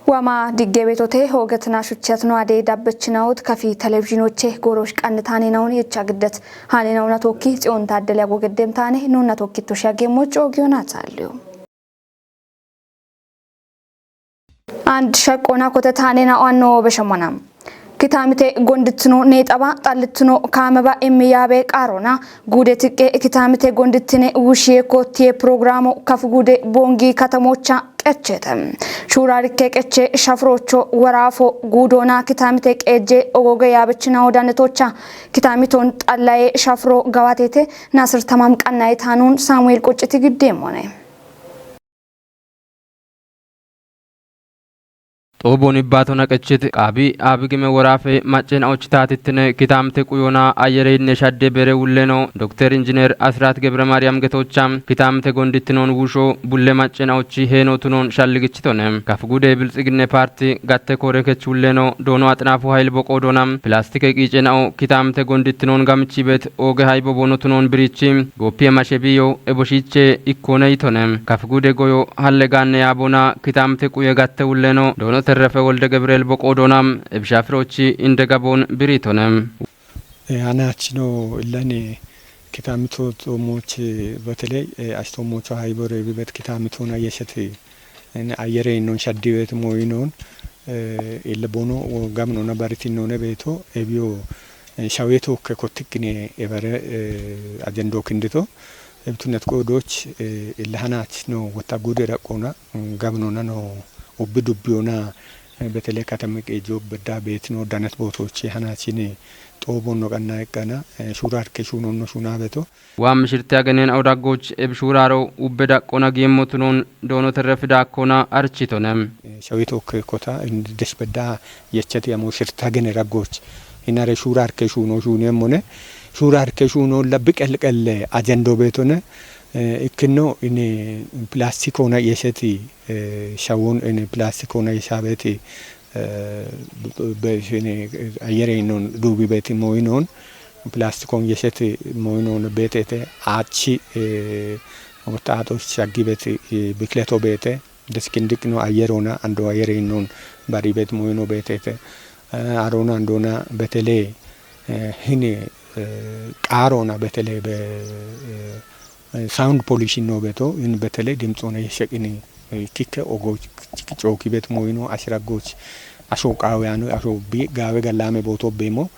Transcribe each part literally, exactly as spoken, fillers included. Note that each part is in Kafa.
Wama digge beetote hoogatina shuchatno ade dabbechinawut kafi televizhinoche gorosh qannitane nawun yecha giddet hane nawuna tokki Tsiyoon Taaddele ago geddem taane nunna tokkitto shagge mocco giyona taalliyo. And shaqqoona kote taane na anno beshemona. Kitaamite gondittino neexaba xallittino kaameba immiyaabe qaarona guude tiqqe kitaamite gondittine wushiye kottiye pirogiraamo kafu guude boongi katamocha qechete. Shuuraarikke qeche shafiroocho waraafo guudoona kitaamite qeejje ogoge yaabechina wodanetocha kitaamiton xallaye shafiro gawaatete Nasir Tamam qannaye taanun Saamu'eel Qucciti giddeemmone. Xoobon ibbaatona qechit qaabi aabigime woraafe maccena ochitaatittine kitaamte quyona ayyereyinne shadde bere wulleno Dokter Injineer Asiraat Gebre Maariyaam getocha kitaamte gondittinoon wusho bulle maccena ochi heeno tunoon shalligichitone. Kafu gude Biltsiginne Paarti gatte koore kech wulleno Doono Axinaafu Hayil Boqoodoona pilaastike qiicena'o kitaamte gondittinoon gamichi beet ooge haybo boono tunoon birichi gooppiye mashebiyo eboshiche ikkoone yitone. Kafu gude goyo halle gaanne yaabona kitaamte quye gatte wulleno Doono Terrefe Wolde Gebreel Boqoodoona ebishaafirochi inde gaboon biriitone. E, anaachino illani kitaamito xoomoochi beteley, e, ashtoomoocho haybo reebibet kitaamitoona yesheti, en, ayyere innon shaddiwet mooyinoon, e, ille bono gamnona baritinnoone beeto, ebiyo, e, shawetokke kottikkine ebare, e, ajendo kindito, ebtunet qoodoch, e, ille hanaachino wotta gude raqqoona, mm, gamnona no ubbi dubbiyoona, e, betele katami qeejo bedda beetino danet bootochi hanaachini xoobonno qanna eqqana, e, shuuraarke shuunonno shuunaabeto. Waa mishirte ageneen odaggoch ebishuuraaro ubbe daqqona giimmotunoon Doono Terrefi daakkona architone. E, shawitokke kota indi desh bedda yechati amo shirta gene raggoch. Inare shuuraarke shuuno shuuneemmone. Shuuraarke shuuno labbi qelqelle ajendo beetone. E, ikkino ini pilaastikoona yesheti, e, shawon ini pilaastikoona yeshaabeti, e, be-, ini ayyere innon duubi beeti mooyinoon, pilaastikoon yesheti mooyinoon beetete aachi, e, woxxaaxoch shaggibeti, e, bikleto beete, deskindiqno ayyerona ando ayyere innon baribet mooyino beetete, e, arona andona betele, e, hini, e, qaarona betele be, e, e, sound pollution no beto, in betele dimtsone sheqini, e, kikke ogo cookibet mooyino ashiraggoch asho qaaweyano asho bi gaawe gallame booto beemo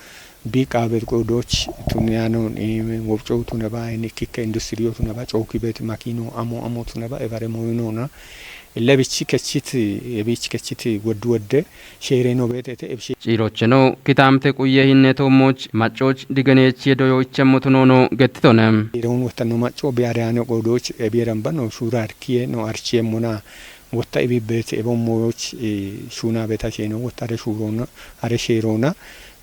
bi qaawebet qoodoch tuniyano, e, wobco tuneba, in kikke industriyo tuneba cookibet makino amo amo tuneba ebare mooyinona ille bichi kechit, e, bichi kechit woddu wodde sheere no beetete ebishe. Ciirocheno kitaamte quye hinne toommoch maccoch digeneechi yedoyo ichemmotu noono gettitone. Iroon wottanno macco biyaareyano qoodoch ebiyeramba no shuuraarkiye no archiye mona wotta ibibbeete ebommoyoch, e, shuuna betasheeno wotta are shuuroona are sheeroona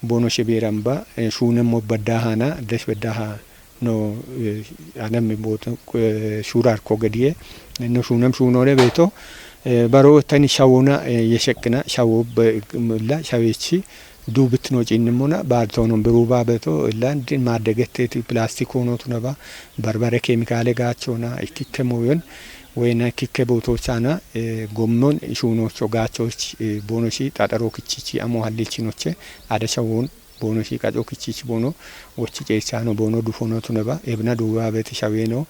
boono shebiyeeramba, e, shuunemmo baddahaana desh beddaha no, e, anem boto, e, shuuraarko gediye no shuunem shuunoone beeto, e, baro tani shawona, e, yesheqqina shawo be-, la shawechi duubitno ciinnimona baartoonon biruuba beeto illa din maaddegetteti pilaastikoonootu naba barbare keemikaale gaachona ikkikke mooyon woyna ikkikke bootoochaana, e, gommon shuunoocho gaachoch, e, boonoshi xaxaro kichichi amo halliichinoche ada shawon boono shi qaco kichich boono wochi ceechano boono dufono tuneba ebna duwa bet shaweno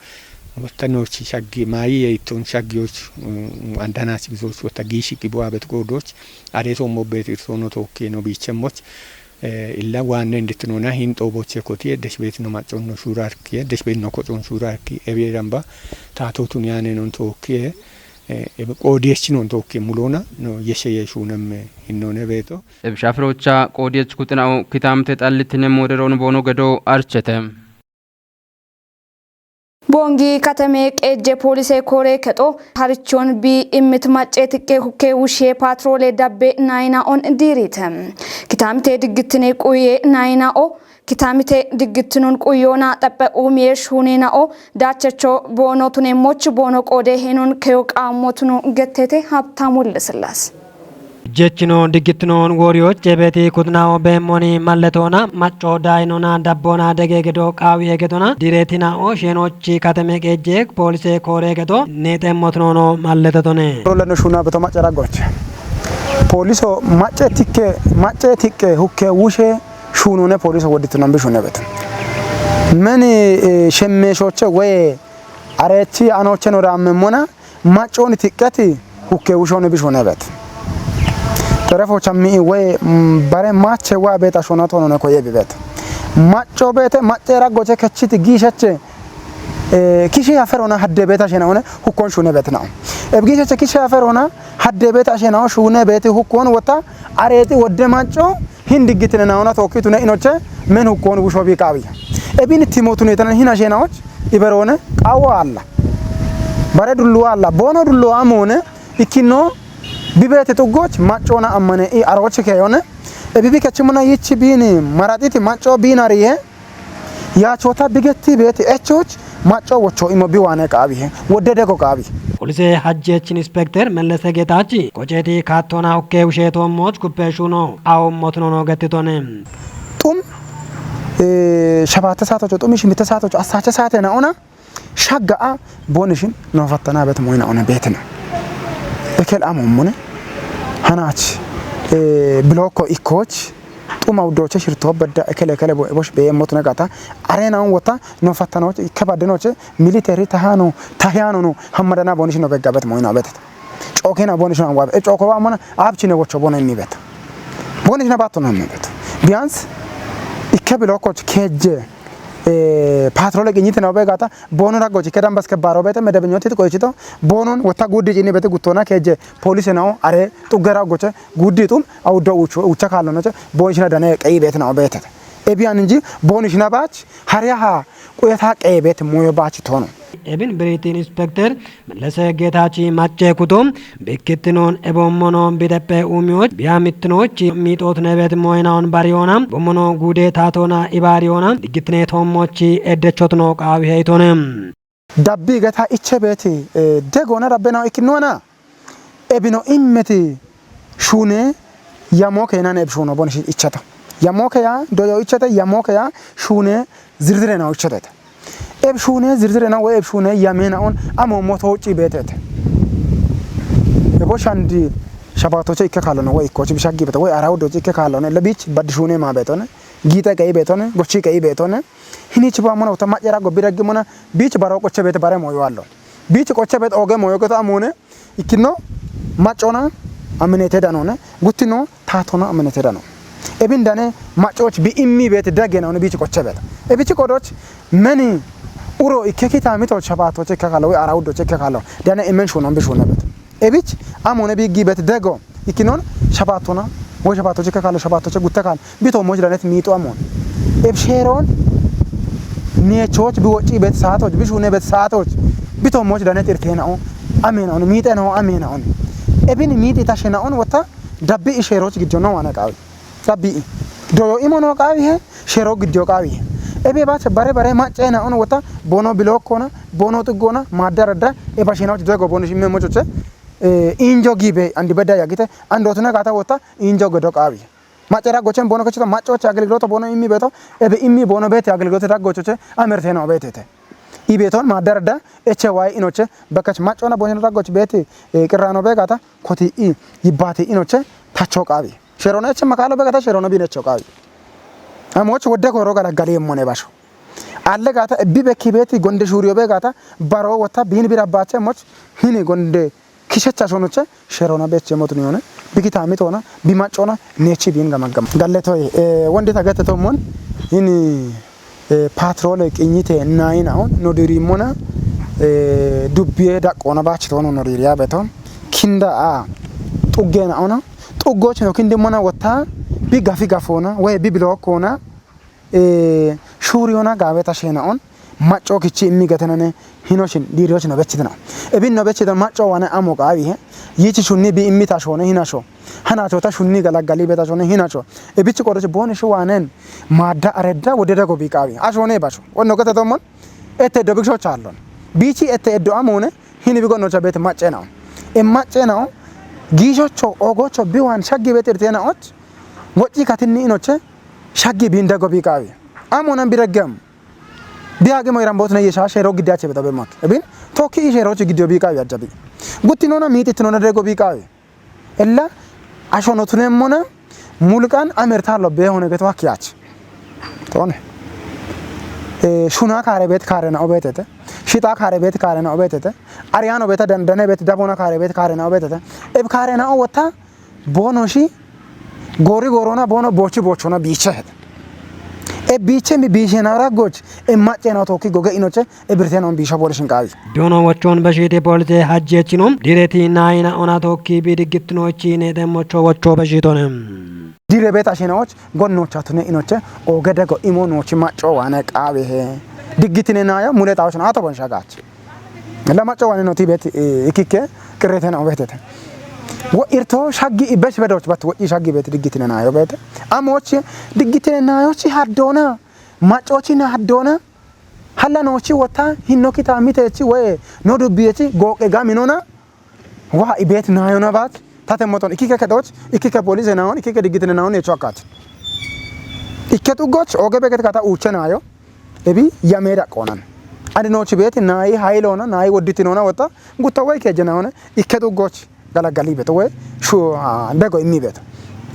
wottanochi shaggi maayi yeitton shaggiyoch, mm, andanach gizoch wotta giishi qibuwabet qoodoch adeso mobbet irsono tookkeno biichemmoch, e, illa waanne indittinona hin xooboche kotiye deshbeetino macconno shuurarkiye deshbeetino kocon shuurarki ebiye damba taatotun yaanenon tookkiye, e, ebe qoodiyechchinon tookkiye mulona no yeshe yeshuunem hinnoone beeto. Ebishafirocha qoodiyech kuxina'o kitaamte xallittine mooderoon boono gedo archete. Boongi katame qeejje poolise koore kexo harichoon bi immit macce tiqqe hukke wushiye paatroole dabbe nayina'on diirite. Kitaamte diggittine quye nayina'o kitaamte diggittinoon quyoona xaphphe uumiye shuuneena'o daachecho boono tuneemmoch boono qoode heenoon keyo qaammotuno gettete Habtaamu Wildesillaase. Jechino diggittinoon wooriyoch jebeeti kuxina'o beemmoni malletoona macco daayinona dabboona dege gedo qaawiye gedona direetina'o sheenochi katame qeejje poolise koore gedo neexeemmotinoono malletetone. Rolleno shuuna beto macca raggoche. Pooliso macce tikke, macce tiqqe hukke wushe shuunone pooliso wodditu nambi shune bete. Meni, eh, shemmeeshoche woye areechi anoche no raammemmona maccooni tiqqeti hukke wushone bishune bete. Xerefo chammi woye, mm, bare mache wa beta shona tono ne koye bibet. Macco bete, macce raggoche kechiti giishache, eh, kishi aferona hadde beta shena one hukkon shune bete nao. Eb giishache kishi aferona hadde beta shena o shune bete hukkon wota areeti wodde macco hin diggitine naona tokkitune inoche men hukkon wusho bi qaawiya. Ebin timootune tanan hina shenaoch iberone qawo alla. Bare dullu alla. Bono dullu amone ikkino bibete tuggoch maccona ammane i arochi keyone. Ebibi kechimuna yichi bini maratiti macco binariye. Yaachota bigetti beeti echoch macco wocho imo biwane qaawihe. Wodde dego qaawi. Polise hajjeechi Inspekter Mellese Geetaachi qoceeti kaattoona ukke usheetoommoch kuppe shuuno aommot nono gettitone. Xum, eh, shabaate saatocho, xumi shimitte saatocho, assaache saate naona, shagga'a boonishin no fattana bet moyna one beetina. Ekel amommone, hanach, eh, bilokko ikkoch, xuma uddoche shirto bedda ekele ekele bo-, bosh beemmot negata, arena on wota, no fattanoche, ikke baddenoche, military tahano, tahiano no, hammadana boonishin no beggabet moyna betet. Cookena boonishin anwabe, e cooko wa amona, abchine wocho bono inni bet. Boonishin abatto no inni bet. Biyaans, ikke bilokkoch keje, eh, patrole ginyite no begata, bono raggochi ke dambas ke baro bete, medebenyoti qoichito, bonon wota guddi cini bete guttona keje, polise no, are, xugge raggoche, guddi xum, awuddo ucho, ucha kallonoche, boonishina dane qeyi bete no betete. Ebiyan inji, boonishina bach, hariya ha, quyeta qeyi bete moyo bach tono. Ebin Biriti Inspekter Mellese Geetaachi macce kuto, bikkittinon ebommono bideppe umiyoch, biya mittinochi miixoot nebet moynaon bariyona, bommono gude taatona ibariyona, diggittine toommochi eddechotno qaawi heytone. Dabbi geta iche beeti, eh, degona rabbe no ikkinona. Ebino immeti shuune yamoke nan eb shuuno bon shi-, ichata. Yamoke ya doyo ichata, yamoke ya shuune zirzire na ichata. Eb shuune zirzire na woy eb shuune yame na on amo moto ucci betete. Ebo shandi shabaatoche ikke kaalono woy ikkochi bishaggi bete woy arawudochi ikke kaalono lebich bad shuune ma betone. Giite qeyi betone, gochi qeyi betone. Hinichi ba mona uta ma'yara gobbi daggi mona bich baro qoche bete bare moyo allo. Bich qoche bete oge moyo goto amone. Ikkino maccona aminete danone, guttino taatona aminete dano. Ebin dane maccoch bi immi beete dagge na one bichi qoche beeta. Ebichi qodoch meni uro ikke kita mito shabaatoche ikke kalo, we arawudoche ikke kalo. Dane emen shunon bi shune beeta. Ebich amone bi gi beete dego. Ikkinon shabaatona, we shabaatoche ikke kalo, shabaatoche gutte kalo. Bito moj danet miixu amon. Eb sheeroon neechoch bi wocci bet saatoch, bi shune bet saatoch. Bito moj danet irtena o. Amena on, miixena o, amena on. Ebin miixi ta shena on wota dabbi i sheeroch giddo no wana qaawi. Dabbi i. Doyo imo no qaawi he, sheero giddo qaawi he. Ebe bache bare bare maccena on wota bono bilokkona, bono tuggona, madarada, e bashena wocci dogo bono shimme mochoche. Eh, injo gibe andi bedda yagite, andotuna gata wota, injo godo qaawi. Macca raggochen bono kechito maccoche agelgiloto bono immi beeto, ebe immi bono beete agelgilote raggochoche amerteno beetete. I beeton madarada eche waay inoche, bakach maccona bono raggoch beete, eh, qirrano begata, koti i, yibbati inoche, tacho qaawi. Sherona eche makalo begata, sherona bin echo qaawi. Amoch wodde goro galaggali emmone basho. Alle gata ebbi bekki beeti gonde shuriyo begata, baro wota bin bira bache moch, hini gonde kishecha shonoche, sherona beche motuni one, bikita mitona, bi maccona, nechi bin gamaggam. Galle toy, eh, wondi tagete to mon, ini, eh, patrole qinyite naina on, no diri mona, eh, dubbiye daqqona bachi tono no diri abeton, kinda a, xuggena ona, xuggoch no kindi mona wota, bi gafi gafona, we bi bilokona, eh, shuriyona gawe ta shena on, macco kichi immi gatanane hinoshin diriyoch no bechidana. Ebin no bechidan macco wane amo gawi he, yichi shunni bi immi ta shone hinasho. Hanacho ta shunni galaggali beta shone hinasho. Ebichi qodoch boni shu wanen, madda aredda wodeda go bi gawi. Ashone basho. Wonno gata domon, ete dobik sho challon. Bichi ete eddo amone, hini bi gonno cha bete maccena on. E maccena on, gishocho, ogocho, bi wan shaggi bete irtena och, wochi katinni inoche, shaggi bin dego bi gawi. Amonan bi daggam. Bi agi mo iran botna yesha shero gidda che beta be mak. Ebin, toki i shero che giddo bi gawi ajabi. Gutti nona miti nona dego bi gawi. Ella, asho no tunemmona, mulqan amerta lo be hone geto hakiyach. Tone. E, shuna kare bet kare na obetete. Shita kare bet kare na obetete. Ariano beta dan-, dane bet dabona kare bet kare na obetete. Eb kare na owota bono shi gori gorona bono bochi bochona biche het. E biche mi biche na ragoch. E mache na toki goge inoche. E birte non bisha bolishin kawi. Dono wachon bashite polite hajje chinom. Direti naina ona toki bidigittino chine democho wacho bashitonem. Dire beta shinoch. Gonnocha tune inoche, oge dego imo nochi macco wane qaawe he. Diggitine nayo mule xawoshon ato bon shagaach. La macco wane noti bet, eh, ikikke qirrete na obetete. Wo irto shaggi ibesh bedoch bat wo i shaggi bet diggitine nayo bete. Amochi diggitine nayo chi haddona. Maccochi na haddona. Halla nochi wota hinno kitamitechi we no dubbiyechi goqe gaminona. Wa ibet nayona bat. Tate moton ikike kedoch, ikike polise naon, ikike diggitine naon echo akat. Ikke tuggoch oge beget kata uche nayo. Ebi yameda qonan. Adi nochi bet nayi haylona, nayi wodditinona wota. Gutta way keje naone. Ikke tuggoch galagali bet we. Shu, ah, dego immi bet.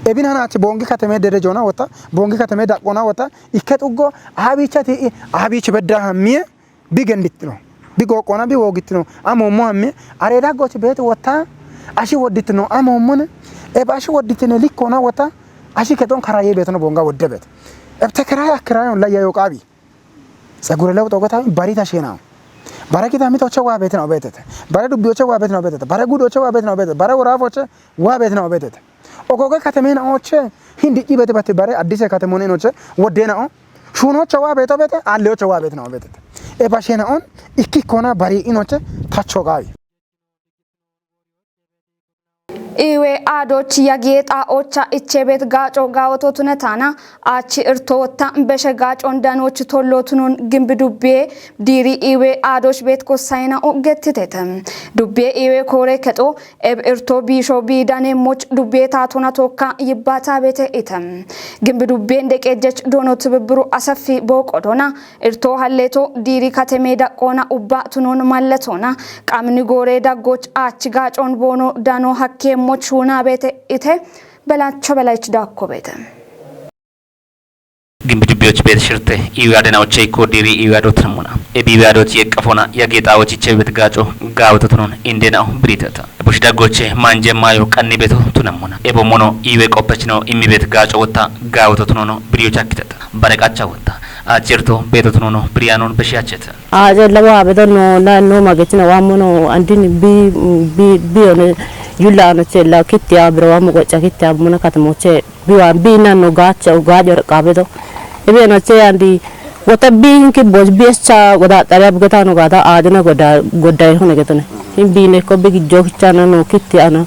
Ebi nanachi bongi kateme derejona wota. Bongi kateme daqona wota. Ikke tuggo abichati, abich bedda hamie. Bi genditino. Bi goqona bi wogitino. Amo mo amme. Are daggoch bet wota. Ashi woditino. Amo mone. Eb ashi woditine likona wota. Ashi keton karaye betno bonga wodde bet. Eb tekeraye akirayon la yayo qabi. Tsagure lew togota bari tashena. Bare kita mitoche wa betna obetete. Bare dubioche wa betna obetete. Bare gudoche wa betna obetete. Bare worafoche wa betna obetete. Ogoge katemena oche. Hindi ibete bate bare addise katemone noche. Wodena o. Shunocha waa beeto beete, aalleyocha waa beetina waa beetete. E bashena on, ikki kona bari inoche, tacho gaawi. Iwe aadoch yagiye xaa'ocha ichebet gaaco gaawoto tunetana, aachi irtowotta beshe gaacon danoch tollo tunon gimbi dubbiye diiri iwe aadoch beet kossayena o gettitete. Dubbiye iwe koore kexo, Eb irto biisho biidane moch dubbe taatona tookka yibbaata beete ite. Gimbi dubbe ndeqeejjech doono tibibbiru asaffi booqo doona. Irto halleeto diiri kateme daqqoona ubba tunoon malletoona. Qamni goore daggoch aachi gaacoon boono dano hakkee moch huuna beete ite. Belacho Belaych daakko beete. Gimbi dubbiyoch beet shirte, iwi adenawoche ikko diiri iwi adot namuna. Ebi iwi adot yeqqafona, yageexawoch ichebet gaaco, gaawetotunon, indenao biriteta. Bush daggoche, manje mayo qanni beto tunamuna. Ebo mono, iwe qoppechino, immi bet gaaco wotta, gaawetotunono, biriyoch akkiteta. Bare qacha wotta. Achirto, betotunono, biriyanon beshiyacheta. Aa, cella waa beto no, na, no magechina waa mono, andin bi, bi, bi one, yulla ano cella, kitti abiro waa mogocha, kitti abuna katamoche. Biwa, bi nanno gaacha, gaajo qabedo. Ebe no che andi, wota bi hinki boj, bi escha goda tare abgata no gada, adena goda, goda hone getone. Hin bi ne ko bi gijo chana no kitti ana.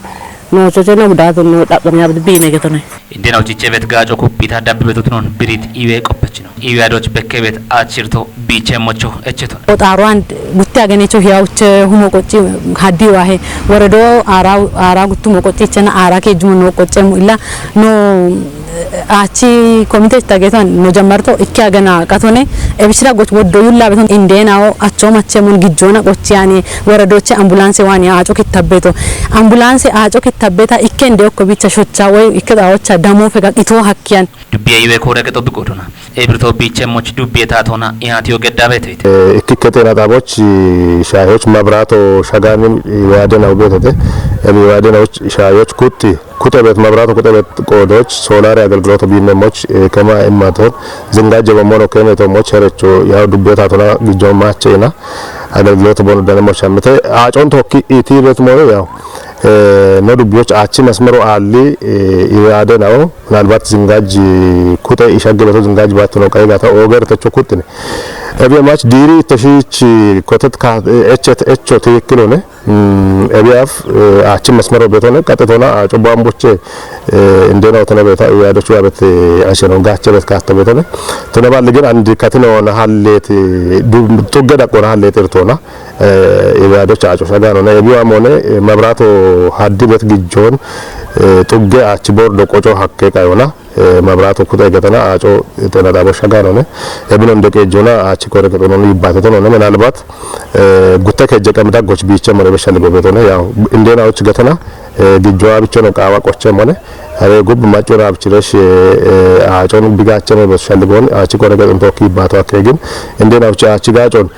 No choche no gada to no daqam yabd bi ne getone. Indena uchiche bet gaaco kuppita dabbe beto tunon birit iwe qoppechino. Iwe adoch bekke bet achirto biche mocho echeton. Otaruan gutti agene cho hiya uche humo qochi haddi wahe. Worodo ara, ara guttu mo qochi chena ara ke jumo no qoche mo illa no, eh, achi komite tagetan no jammarto ikke agena qatone ebishira goch woddo yulla beton indena o acho mache mon gijjona qochi ani worodoche ambulance wani acho kittabeto. Ambulance acho kittabeta ikke nde okko bicha shocha woy ikke da ocha damo fega ito hakkiyan. Dubbiya iwe koore kexo biqodona. Ebirto biche moch dubbiye taatona ihatiyo gedda beetoyte. Eh, ikki ketena xaboch, eh, shaayoch mabrato shagani, eh, waadena ubetete. Ebi waadena uch shaayoch kutti. Kute bet mabrato kute bet qoodoch, solare agelgiloto biinne moch, eh, kema immaton. Zingajje bommono keme to moch herecho, yaw dubbiye taatona gijjo machena. Agelgiloto bono dane moch amete. Acon tokki iti bet mono yaw. Eh, no dubbiyoch achi masmero alli, eh, iwe adenao. ምናልባት ዝንጋጅ ኩተ ኢሻገ በቶ ዝንጋጅ ባትኖ ቀይ ጋታ ኦገር ተቾ ኩትነ። ኤቢ ማች ዲሪ ተሺች ኮተት ካ ኤቸት ኤቾ ትክክል ሆነ። እም፣ ኤቢ አፍ፣ እ፣ አችን መስመሮ ቤቶነ ቀጥቶና አጮ ባምቦቼ፣ እ፣ እንደናው ተነበታ ያዶቹ ያበት አሸነው ጋቸ በት ካተ ቤቶነ። ተነባል ግን አንድ ከትኖ ነሐሌት ዱ-፣ ጡገ ዳቆ ነሐሌት እርቶና። Ebi adocha aco shaga none. Ebi wa mone, eh, mabrato haddi bet gijjon, eh, tugge achi bordo qoco hakke qayona, eh, mabrato kuta egetana aco tena dabo shaga none. Ebi non deke jona achi kore ke tonon yibbate tonone. Menalbat, eh, gutte ke jekam daggoch biche more be shali bebe tone. Ya, indena och getana, Gijjowa bichchono qaawa qochchemmone. Are gub macco raabchiresh aacon bigaachchene bes shalligoon aachi kore gexon tokki ibbaato akke gin indeen abchi aachi gaacon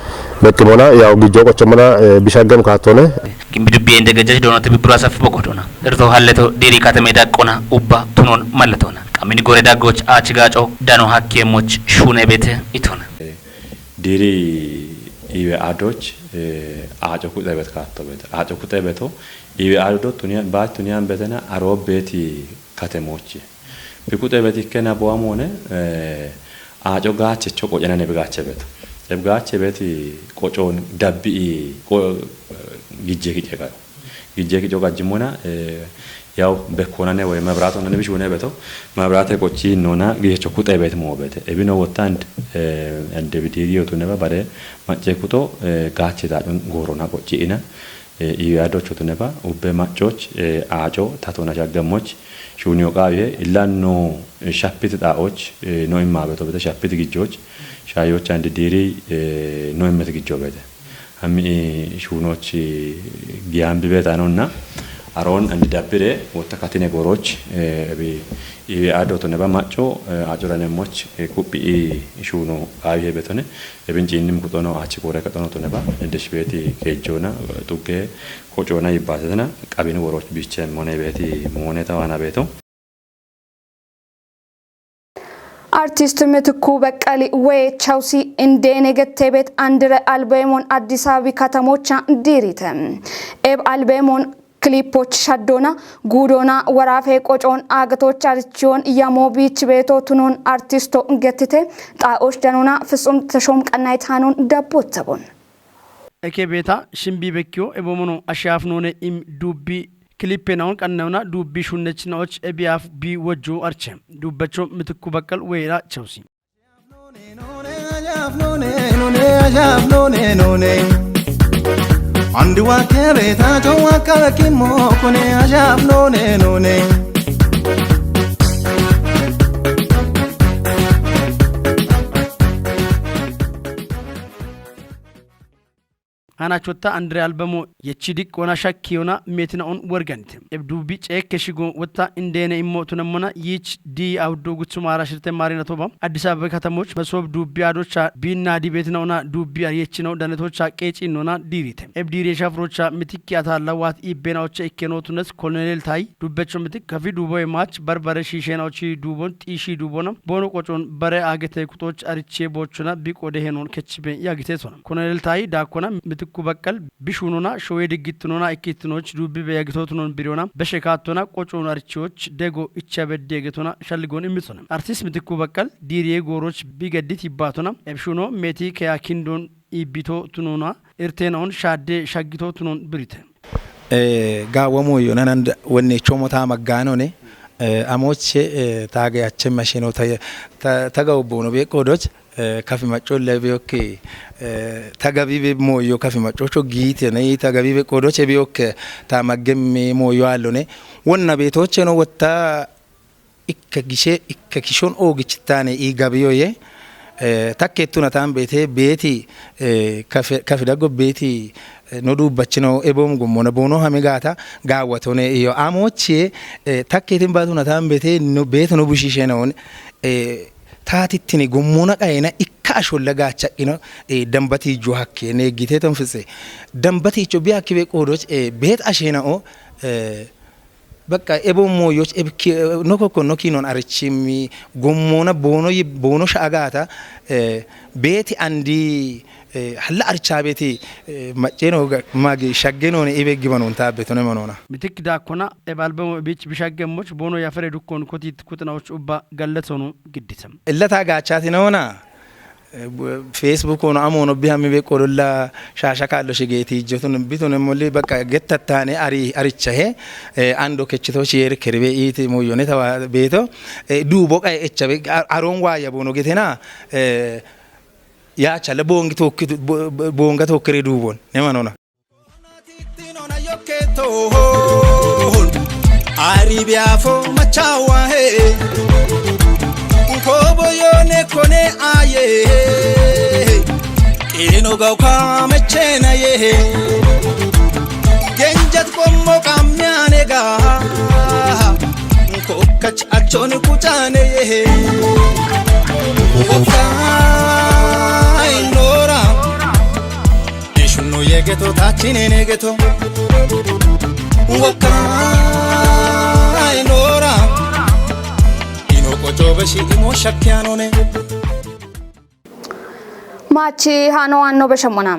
beqqimona yaw gijjo qochchemmona bishaggem kaattone. Gimbi dubbi ende gejjech doonoti bibbura safi boqodona. Irto halleto diiri katame daqqona ubba tunon mallatona. Qamini gore daggoch aachi gaaco dano hakkiye moch shuune bete itona. Diiri iwe adoch aaco kuxe bet kaatto bete. Aaco kuxe beto iwe ado tuniya baach tuniyan betena aro beti katemochi. Bi kuxe beti kena boamone aaco gaache cho qocenane bi gaache beto. Eb gaache beti qocon dabbi i qo gijje kice kayo. Gijje kico gajjimona yaw bekkonane woy mebrat onane bishune beto. Mebrate qochi nona giyecho kuxe bet mo bete. Ebino wotta and and bi diiri yotuneba bare macce kuto gaache daacon goorona qochi ina. Iwe adocho tuneba ubbe maccoch aaco tatona shaggemoch shuniyo qaawihe illanno shapiti xaa'och no imma beto bete shapiti gijjoch shaayoch andi diiri no immet gijjo bete. Hammi shuunoch giyambi betanonna aroon andi dabbire wotta katine goroch ebi iwe adotoneba macco aacuranemmoch kuphi shuuno qaawihe betone. Ebin ciinnim kuxono aachi koore kaxono toneba desh beeti keejjoona tugge kocoona yibbatetena qabin woroch bichemmone beeti moone tawaana beeto. Artist Mitikku Beqqeli woy Chawsi indeen egettee bet andire albeemoon Addis Abebi katamocha diirite. Eb albeemoon kilipoch shaddoona guudoona woraafe qocoon aagatoch arichiyoon yamoo biich beeto tunoon artisto gettite xaa'och danoona Fitsum Teshoom Qannay taanoon dabboottabon. Eke beeta shimbi bekkiyo eboomono ashaafnoone im duubbi kilippe na'on qannayona duubbi shunnech na'och ebiyaaf bi wojjo arche. Duubbecho Mitikku Baqqel woyra Chawsi. Andi wakke beeta chon wakka kimmo kone ajaab none none. Anachotta andire albemo yechi diqqona shakkiyona metina'on worganite. Eb duubbi ceekke shigo wotta indeene immo tunemmona yiich di awuddo guchumara shirte marina toba. Addis Ababa katamoch Mesob duubbi adocha biinna di betina'ona duubbi ariyechina'o danetocha qeecinnona diirite. Eb diire shafrocha Mitikki Atalla waat ibbena ocha ikkeno tunes Kolonel Tai dubbecho Mitik kafi duubo emaach barbare shiishena ochi duubon xiishi duubona boono qocoon bare aagete kuxoch ariche boochona biqo dehenon kechiben yaagitesona. Kolonel Tai daakkona Mitikku Baqqel bishunona showe diggittunona ikkittinoch duubbi be yaagitotunon biriyona beshe kaattona qocoon arichiyoch dego icha beddi egetona shalligon immisona. Artist Mitikku Baqqel diiriye gooroch bi geddit yibbaatona ebshuno meti keya kindon iibbito tunona irteena'on shaadde shaggito tunon birite. Gaawwa mooyyo nananda wonne chomo taa maggaanone amoche taage achemme asheno taga ubbono be qoodoch kafi maccolle biyokke taga bibe mooyyo kafi maccocho giite ne taga bibe qoodoche biyokke ta maggemme mooyyo allone wonna beetocheno wotta ikka gishe ikka kishon oogichitaane i gabiyoye takkettuna taan beete beeti kafe daggo beeti no duubbachino eboom gommona boono hame gaata gaawatone iyo amoochie takketin baatuna taan beete beeto no bushiishenoon taatittini gommona qayena ikka asholla gaacha'ino dambatiijo hakke neeggite tonfise dambatiicho biyakkibe qoodoch beet asheena'o Beqqa ebo mooyoch ebki nokokko nokinon arichimmi gommona boono yib- boono sha'agaata beeti andi halla archaabeti macceeno magi shaggenone ibe gibanon taabbe tone manona. Mitik daakkona ebalbemo ebich bishaggemmoch boono yafere dukkon kotit kuxinaoch ubba galletonu giddisem. Illata gaachaati noona. Feesbuukono amoono bihammi beqqo lolla shaasha kaallo shigeeti ijjotun bitun molli baqqa gettattaane ari arichahe ando kechito shiyeer keribe iiti muyyone tawa beeto duubo qae echabe aroon waaya boono getena yaachalle boongi tookki boonga tookkere duubon nemanona. Aribiafo machawahe nkobo yone kone aye ino gauka mechena ye genjat komo kamyane ga Toni kuchane ye. Okai nora. Ishunu yegeto tachine negeto. Okai nora. Ino kocho beshi imo shakyanone. Maachi hano anno beshamona.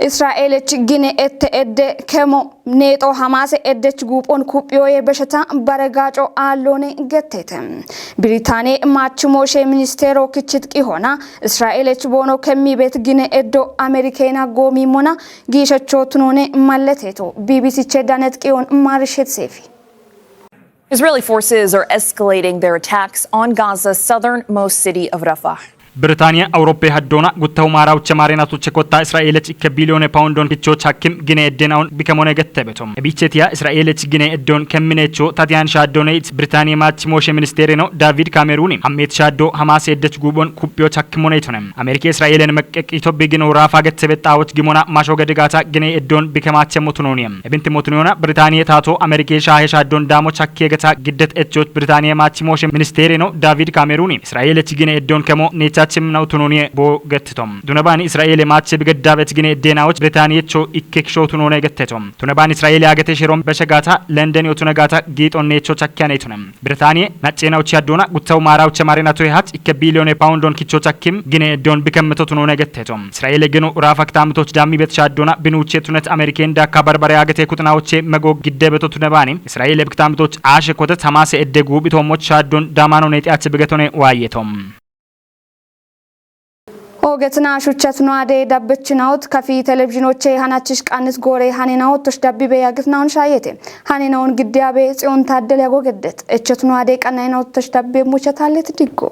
Israa'elech gine ette edde kemo neexo Hamaase eddech guuphon kuphiyoye besheta baregaaco aalloone getteete. Biritaane maachimooshe ministeero kichit qihona Israa'elech boono kemmibeet gine eddo Amerikeena goomimmona giishecho tunoone malleteeto. B B C che danet qiyon maarishet seefi. Israeli forces are escalating their attacks on Gaza's southernmost city of Rafah. Biritaaniya Awuroppe haddoona guttahu maaraucha maarinatuche kotta Israa'elech ikke biliyoone paundon kichoch hakkim gine eddenaun bikamone gettebeto. Ebichetiya Israa'elech gine eddoon kemminecho Tatiyan Shaaddooneit Biritaaniya maachimooshe ministeereno David Kameruuni hammeet shaaddo Hamaase eddech guubon kuphiyoch hakkimoneitone. Amerike Israa'elen meqqeqito bigino Raafa gettebet xaawoch gimona masho gedigata gine eddoon bikamache motunooniye. Ebinti motunoona Biritaaniya taato Amerike shaahe shaaddoon daamoch hakkiyegeta giddet echoch Biritaaniya maachimooshe ministeereno David Kameruuni Israa'elech gine eddoon kemo neechachim nautunooniye bo gettitom. Dunabaan Israa'ele maache bigeddaabet gine eddeenawoch Biritaaniyecho ikkekisho tunoone gettetom. Tunabaan Israa'ele agete sheron beshegata London yotunegata giixon neecho chakkiyaneitune. Biritaaniye nacceenawoch haddoona guttahu maaraucha maarinatoye hach ikke biliyoone paundon kichoch hakkim gine eddoon bikemmeto tunoone gettetom. Israa'ele gino Raafa kitaamitoch daammi bet shaaddoona binuuche tunet Ameriken daakka barbare agete kuxinawoche mego giddebeto tunabaani Israa'ele bikitaamitoch aashe kotet Hamaase edde guuphitoommoch shaaddoon daamaano neexiyache bigetone waayetom. Ogetina shuchat nuade dabbechinawut kafi televizhinoche hanachich qannis gore haninawut tosh dabbibe yagitnawun shayete. Haninawun giddiyabe Tsiyon Taaddel yago geddet. Echet nuade qannaynawut tosh dabbe mucha taallet diggo.